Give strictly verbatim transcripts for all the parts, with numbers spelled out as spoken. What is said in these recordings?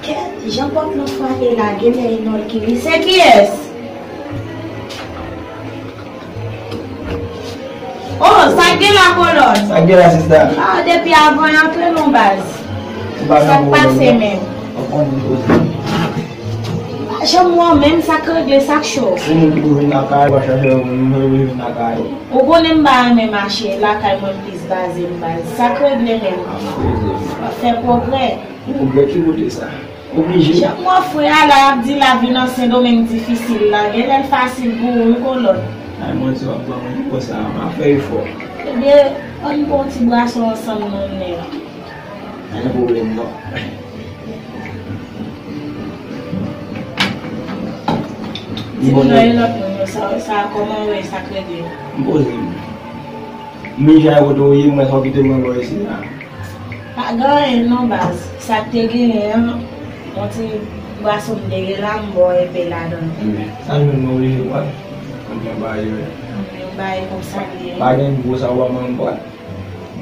Kèt, jan pòt lan frape la, genlè e Nòlki wi. Se kiyès? Oh, sa k gen la, Kolòn? Sa k gen la, sista? Ah, depi avan, antre non, baz. Sa k pase menm? Ou konnen koze. Janm wè w menm, sa k regle, sa k cho? Se moun ki pou vin lakay, w ap chache yon moun, nou vin lakay. Ou konnen m pa renmen mache, lakay mwen m plis baze m, baz. Sa k regle menm? W ap fè pwogrè. Pwogrè ki kote sa? Oblije. Jan m wè frè a la, y ap di lavi nan Sendomeng difisil la, genlè l fasil pou ou wi, Kolòn. Ay, mwen di w ap ban mwen konsa, m ap fè efò. Ebyen, ann pran yon ti bwason ansanm non, nèg. Pa gen pwoblèm non. Di m non, e lòt moun yo, sa, sa, kòman w ye, sa k regle? M poze m. M vin jwenn kote w ye, m wè sa w kite mwen bò isi a. Pa gen anyen non, baz. Sa k te genyen an, yon ti bwason m te gen la, m ba w enpe ladan l. Sa nou menm nou oblije pran. Ann pran bagay yo. Yon bagay konsa l ye. Pa gen gwo sa w ap ban m pran.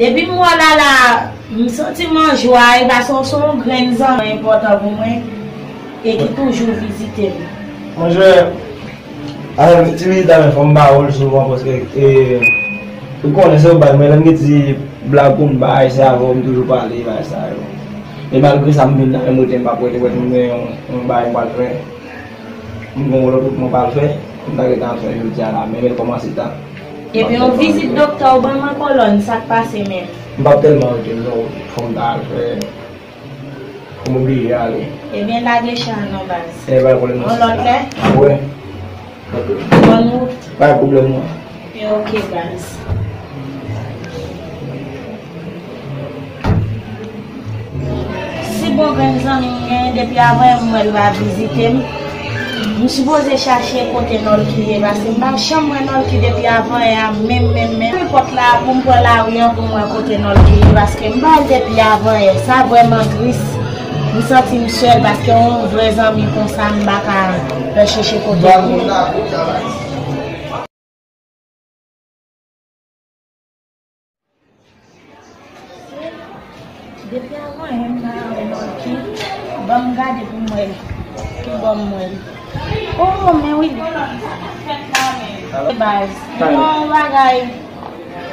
Depi m wè w la la, m santi m an jwa, e paske w se yon grenn zanmi enpòtan pou mwen, e ki toujou vizite m. Monchè, a, ti vizit la, men fò m ba w l souvan, paske, e, ou konnen se yon bagay, mwen, lè m gen ti blag pou m bay, se avè w m toujou pale, bagay sa yo. E malgre sa, m vin la, menm rete, m p ap rete, wè m gen yon, yon bagay m pral fè. M gen yon lòt wout mwen pral fè, m ta gentan al fè jodi a la, men, men l kòmanse ta. Epi yon vizit doktè w ban mwen, Kolòn, sa k pase menm? M p ap tèlman rete non, fò m ta al fè, fò m oblije ale. Ebyen, lage chay non, baz. E, pa gen pwoblèm non, sista. Yon lòt lè? Apre. Ok. Bòn wout. Pa gen pwoblèm non. E, ok, baz. Si bon grenn zanmi m genyen, depi avan yè m wè l pa vizite m, m sipoze chache kote Nòlki ye, paske m pa janm wè Nòlki depi avan yè a, menm, menm, menm. Nenpòt la, pou m pran lari an, pou m wè kote Nòlki ye, paske m pa wè l depi avan yè. Sa vrèman tris. M santi m sèl, paske yon vrè zanmi konsa, m pa ka al chèche kote l ye. Depi avan yè m pa wè Nòlki, ban m gade pou m wè ki bò m wè l. Oh, men wi. Baz, gen yon bagay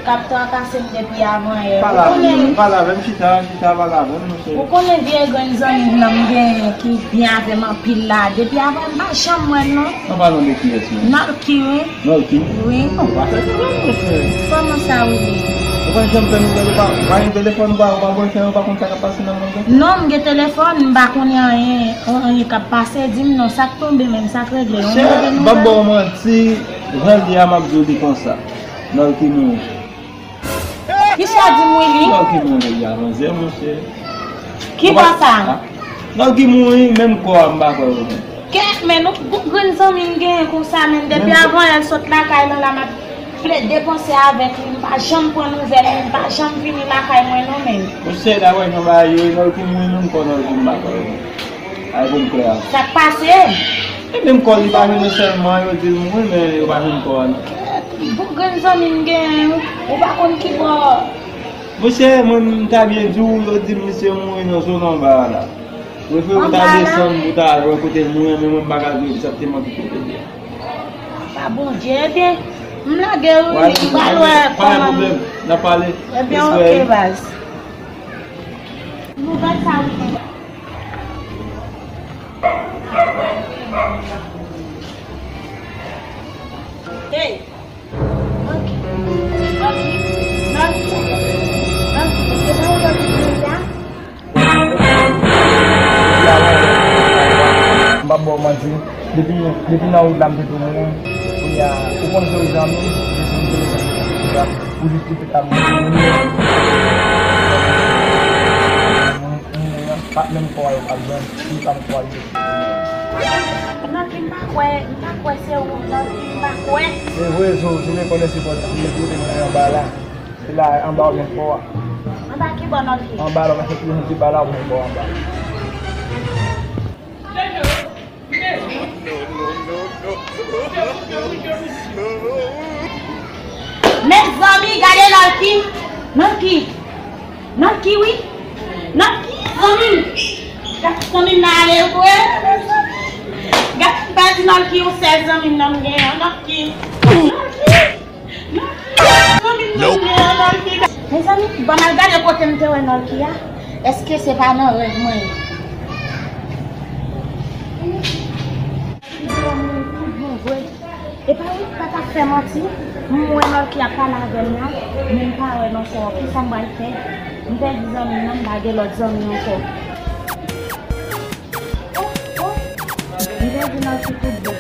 k ap trakase m depi avan yè. Pale avè m, pale avè m, chita, chita, pale avè m, monchè. Ou konnen vye grenn zanmi m nan m genyen ki byen avè m anpil la. Depi avan yè m pa janm wè l non. An palan de kiyès menm? Nòlki wi. Nòlki? Wi. An, ou pa fè pwoblèm, monchè. Kòman sa, wi? Ou pa janm fè nouvèl, ou pa, ou pa gen telefòn, ou pa, ou pa bwè fè, ou pa konn sa k ap pase nan mond lan? Non, m gen telefòn, m pa konnen anyen, anyen k ap pase. Di m non, sa k tonbe menm, sa k regle? Monchè, m p ap ba w manti, jan l ye a, m ap di w li konsa. Nòlki mouri. Kisa di m wi li? Nòlki mouri a manzè, monchè. Ki bò sa? Nòlki mouri, menm kò a m pa kwè wi. Kè, men nou, bon grenn zanmi m genyen konsa, men depi avan yè l sot lakay lan la, m ap plede panse avèk li, m pa janm pran nouvèl li, m pa janm vini lakay mwen non, men. Monchè, daprè jan bagay yo ye, Nòlki mouri, menm kò Nòlki m pa kwè wi. Ay, pou m klè a. Sa k pase? E menm kò li pa jwenn sèlman, yo di l mouri, men yo pa jwenn kò a non. Bon grenn zanmi m genyen, ou pa konn ki bò. Monchè, mwen, m ta byen di w, yo di m misye mouri nan zòn anba a la. Prefere w ta desann pou w ta al wè kote l mouri an, men mwen m pa ka di w egzakteman ki kote l ye. Pa Bondye, ebyen, m lage wi, m pral wè kòman. Pa gen pwoblèm, n ap pale. Ebyen, ok, baz. Nouvèl sa wi. Hey! Nòlki. Nòlki. Nòlki. Nòlki. Se pa ou Nòlki ki la? M pa ba w manti. Depi, depi nan wout la, m te tounen. Kounye a, ou konn se yon zanmi, m te tounen telefòn pou jis pou te ka mwen. Mwen, mwen, pa t menm kò a yo pa jwenn, si pa m kwè yo. Nòlki, m pa kwè, m pa kwè se ou, Nòlki, m pa kwè. Se vre, zo, se lekòl enpòtan, m mete nan anba la. Se la, anba ou gen kò a. Anba ki bò, Nòlki? Anba la, ou mete pye sou ti ba la, ou gen kò anba. Mezanmi, gade Nòlki. Nòlki. Nòlki, wi. Nòlki, zanmi m. Zanmi m nan ale vre. Gad, m pa di Nolky yon sèl zanmi m nan m genyen, Nolky. Nolky! Nolky! Zanmi m nan m genyen, Nolky. Mezanmi, ban m al gade kote m te wè Nolky a. Èske se pa nan rèv mwen ye? Zanmi m tout bon vre. Epa wi, m pa t ap fè manti. M wè Nolky ap pale avè m la, men m pa wè non sè. Kisa m pral fè? M pèdi zanmi m nan, m pa gen lòt zanmi ankò. Oh, oh. M pèdi Nolky tout bon.